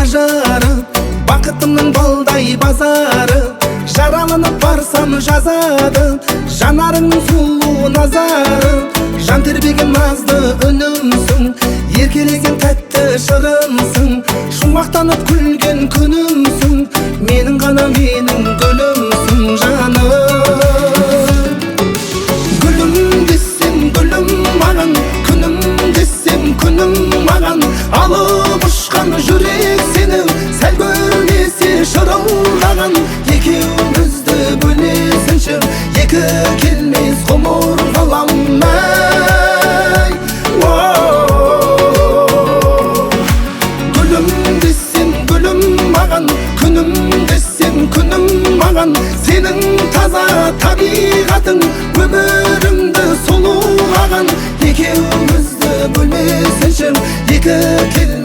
ажары, бақытымның балдай базары. Жараланып барсам жазады жанарыңның сұлу назары. Жан тербеген назды үнімсің, еркелеген тәтті шырынсың. Шуақтанып күлген күнімсің, менің ғана менің гүлімсің жаным. Гүлім десем гүлім маған, күнім десем күнім маған. Алып ұшқан жүрек сені сәл көрмесе шырылдаған. Екеумізді бөлесінші екі келмес ғұмыр ғалам әй. Гүлім десем гүлім маған, күнім десем күнім маған. Сенің таза табиғатың өмірімді сұлулаған. Екеумізді бөлмесінші екі келмес.